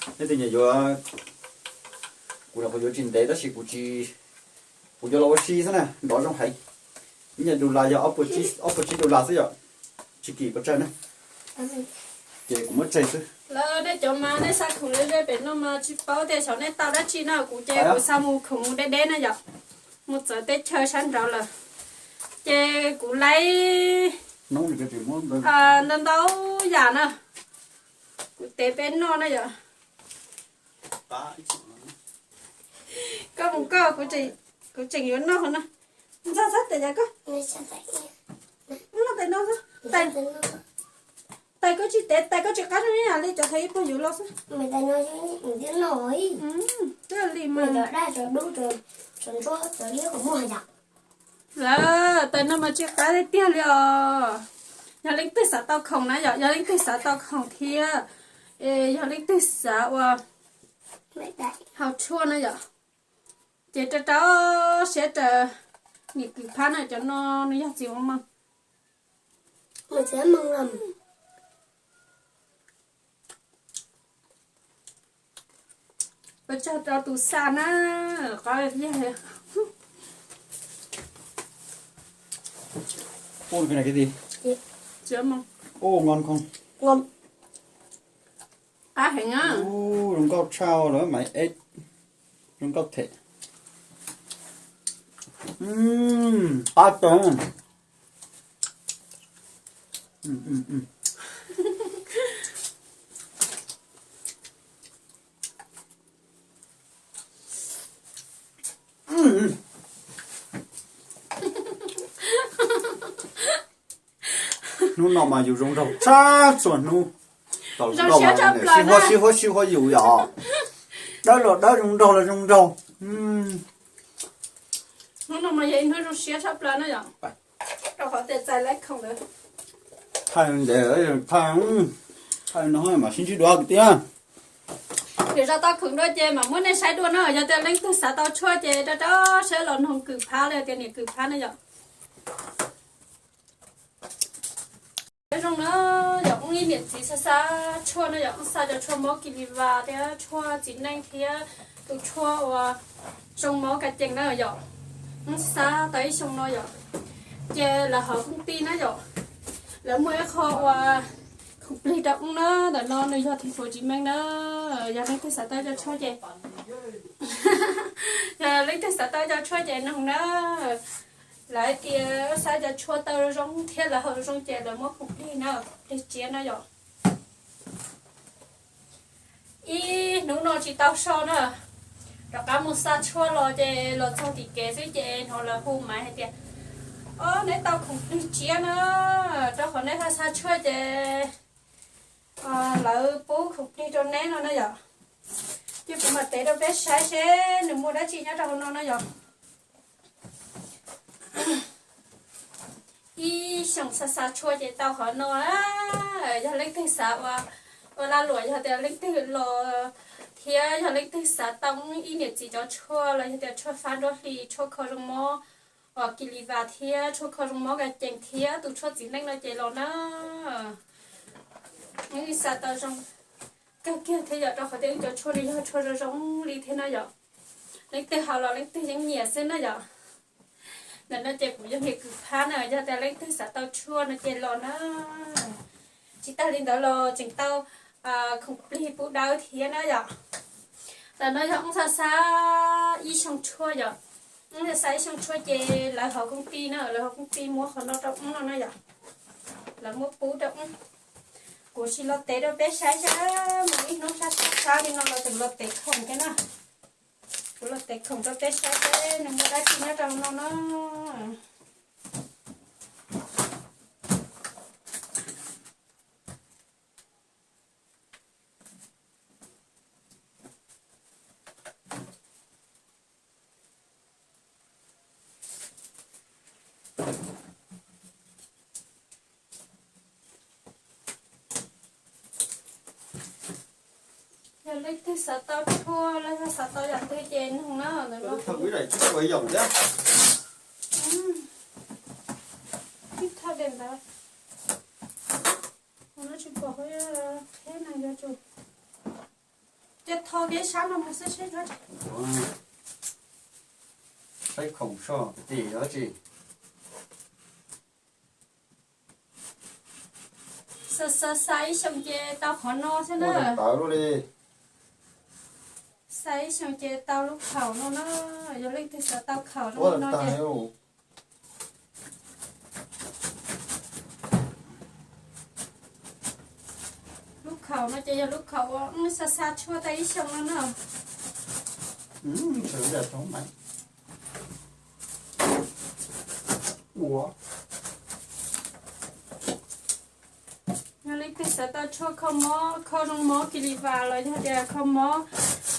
Nej tej nyuam yuav, kuv los kuv yuav tsis ntev tab sis kuv tsis, kuv yuav los ua si xwb na, nrov zoo heev. Ib nyuag dollar yog ob puas tsib dollar xwb yom, tsis kim pes tsawg na. Ces kuv muab tseg xwb. Lawv nej cov mas nej xa khoom ze ze pem no mas tsis paub tias xyov nej tau dab tsi na, kuv ces kuv xa mus khoom mus deb deb na yom, mus txawv teb chaws sab nraud lawm. Ces kuv laib ntau ntau yam na, kuv tev peb noj na yom. Koj mus koj, kuv tseem yuav noj no. Ntxog txhob tes yam koj. Noj tes no, tes koj tsis tev, tes koj tsis qab zoo ib yam li cov thaum ib pliag yuav los xwb. Twb li mas. Lawv tes no mas tsis qab tiag tiag li os. Yog leej twg xav tau khoom na yom, yog leej twg xav tau khoom thiab, yog leej twg xav ua haus tshuaj na yom, ces rau rau siab raws niam kws phab na, cov no nws yog txiv ua mog. Ua tsaug rau tus xa na, qab yog. Ua ngon không? Qab heev na. Zoo nkauj tshaj lawm mas eb, zoo nkauj thiab. Qab tag. Hnub no mas yus zoo nraug tshaj txhua hnub. Sib huab sib huab yus yom. Dawb los dawb, zoo nraug los zoo nraug. Hnub no mas yog ib hnub zoo siab tshaj plaws na yom. Rau qhov tias txais lawv khoom lawm. Thaij ntev, thaij, thaij no mam sib ntsib dua kwv tij. Yog zov tau khoom dua ces mam muab nej saib dua na. Yog tias leej twg xav tau tshuaj ces rau rau siab los noog kws phab los tias niam kws phab na yom. Zoo na, yog ib niam txiv xav xa tshuaj na yom, xa cov tshuaj mob kis lis vas thiab tshuaj txiv neej thiab tus tshuaj uas zoo mob ka cees na yom, xa tau ib xyoo no yom, ces lawv hauv koom tij na yom, lawv muaj ib qho uas khoom plig rau wb na, ntawm no nws yog theem fuv tsis meej na, yog leej twg xav tau cov tshuaj ces, yog leej twg xav tau cov tshuaj ces noog na. Lawv hais tias xa cov tshuaj tau zoo thiab lawv haus zoo ces lawv muab khoom plig na, khoom plig tsiab na yom. Ib hnub no tsis tau so na, rov qab mus xa tshuaj los ces los txog tim kev xwb ces hnov lawv hu maiv hais tias, o, neb tau khoom plig tsiab na, rau qhov neb xa xa tshuaj ces lawv pub khoom plig rau neb no na yom. Ces kuv mam tev rau peb saib seb nws muaj dab tsi nyob rau hauv no na yom. Ib xyoos xa xa tshuaj ces tau qhov no. Yog leej twg xav ua, ua lag luam, yog tias leej twg los thiab yog leej twg xav tau ib niam txiv cov tshuaj los yog tias tshuaj fab nruab hlis, tshuaj kho zoo mob, uas kis lis vas thiab tshuaj kho zoo mob ka cees thiab tus tshuaj txiv neej no ces los na. Wb xa tau zoo kawg kiag thiab yom, rau qhov tias wb cov tshuaj no yog tshuaj zoo zoo li thiab na yom. Leej twg haus los leej twg yeej nyiam xwb na yom. Ntawm no ces kuv yog niam kws phab na, yog tias leej twg xav tau tshuaj no ces los na. Tsis tag li ntawd los tseem tau khoom plig pub dawb thiab na yom. Ntawm no yog wb xa xa ib xyoo tshuaj yom. Wb xa xa ib xyoo tshuaj ces lawv hauv koom tij na, lawv hauv koom tij muab qhov no rau wb no na yom. Lawv muab pub rau wb. Kuv sim los tev rau peb saib seb, mus ib hnub sab sab li no los tseem los tev khoom thiab na. Kuv los tev khoom rau peb saib seb nws muaj dab tsi nyob rau no na. Yog leej twg xav tau tshuaj los yog xav tau yam twg ces nug na, ntawm no. Ib thaj dej ntawd, lub tsis pom qheb na yog tsum. Ces tho kev sab no mus xwb seb. Saib khoom soj tim yog tsi. Xav xav xav ib xyoos ces tau qhov no xwb na. Tawv li. Xav ib xyoos ces tau lub khaum no na. Yog leej twg xav tau khaum no no ces lub khaum no ces yog lub khaum uas xav xav tshuaj tau ib xyoos no na. Yog leej twg xav tau tshuaj kho mob, kho zoo mob kis lis vas los yog tias kho mob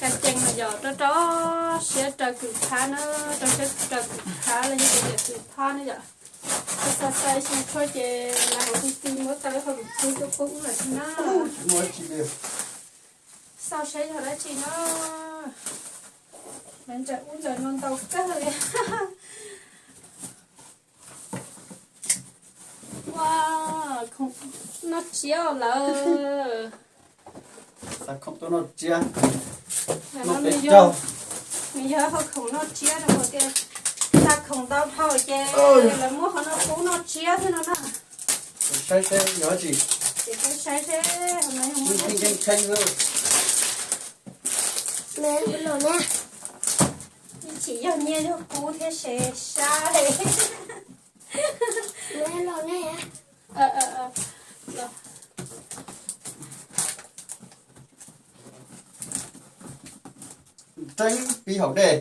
kas cees los yog rau rau siab raws kws phab na, rau siab raws kws phab los yog tias kws phab na yom. Xav xav xav ib xyoos tshuaj ces lawv hauv tus twg muab tau ib qho kuv pub tuaj pub lawm xwb na. Xauj saib yog dab tsi na. Lawv ntsaws ub ntsaws no ntau kawg li. Ua, khoom noj tsiab lawm. Xav khoom tuaj noj tsiab. Nws yog hauv khoom noj tsiab rau tias xav khoom ntau dhau ces lawv muab qhov no pub noj tsiab xwb no na. Saib seb yog dab tsi. Ces saib seb, ib chim yog nyiaj yog kub thiab se sab. Ntseeb pib haus dej.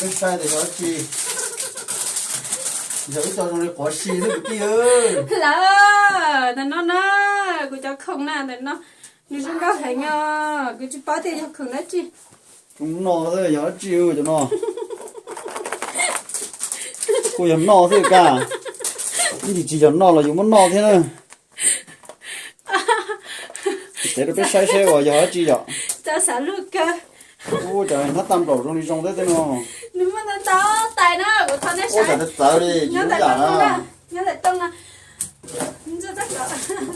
Peb saib tias yog dab tsi. Yog ib co zoo li quav si xwb kwv tij. Lawm, ntawm no na, kuv cov khoom na ntawm no, nws zoo nkauj heev os, kuv tsis paub tias yog khoom dab tsi. Zoo no xwb yog dab tsi cov no. Kuj yog noj xwb kag. Ib ntsis tsis yog noj los yus muab noj thiab na. Tev rau peb saib seb uas yog dab tsi yom. Cov xav luag kawg. Ub, cov hnab tag nplaum zoo li zoo thiab no. Nws muaj ntau ntau tais na, kuv thov nej saib. Ub, cov txawv li, nyob tais no, nyob tais tooj no.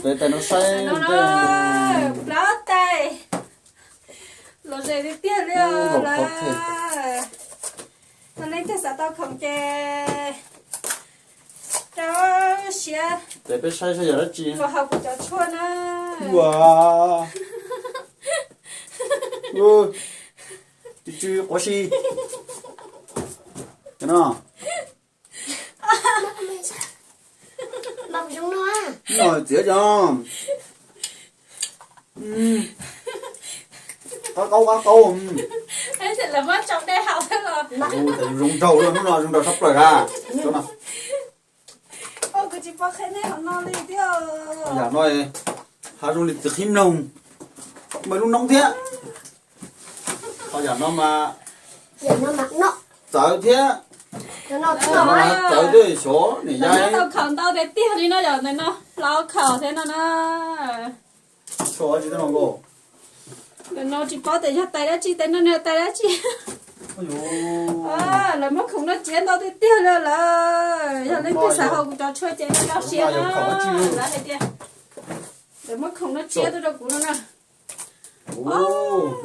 Tev tais no saib. Plaub tais. Los ze tiag tiag li os lawm. Yog leej twg xav tau khoom ces rau siab. Ces peb saib saib yog dab tsi los hau kuv cov tshuaj na. Ua, tsw tsw quav si. Cov no. No txiav cov. Qab qaub qab qaub. Lawv muab tso dej haus xwb los. Zoo nraug, hnub no zoo nraug tshaj plaws ha. Kuv tsis paub qhia nej qhov no li thiab. Yam no hav zoov li txiv qhib mloog, mas lub noob thiab. Qhov yam no mas txawv thiab. Txawv thiab xyov niam yai. Tau khaum ntau tiag tiag li no yom, ntawm no plaub khaum thiab no na. Ntawm no tsis paub tias yog tais dab tsi, tais no nws tais dab tsi. Lawv muab khoom noj tsiab ntau tiag tiag li lawm. Yog leej twg xav hau kuv cov tshuaj ces rau siab na. Lawv hais tias lawv muab khoom noj tsiab tuaj rau kuv no na.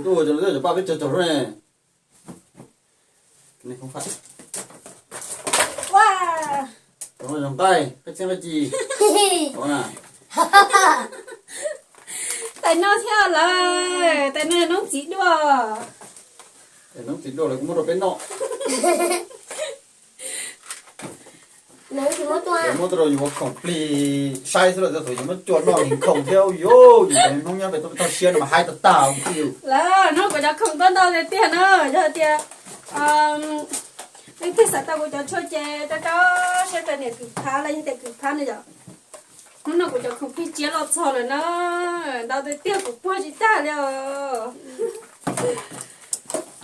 Ntuj, cov paj peb cog cog ne. Ua, zoo nqaij, qab txhiab qab ci. Tais no thiab lawm, tais no noob txiv duaj. Noob txiv duaj lawv kuj muab rau peb noj. Muab tuaj rau yus ua khoom plig saib xwb los txog thaum yus muab cua noj nqhis khoom thiab. Yus cov Hmoob nyob pem toj siab no mas haib tag tag. Lawm, hnub kuv cov khoom tuaj ntau tiag tiag na, yog tias leej twg xav tau kuv cov tshuaj ces rau rau siab rau niam kws phab los yog tias kws phab no yom. Hnub no kuv cov khoom plig tsiab los txog lawm na, ntau tiag tiag kuv puag tsis tag li os.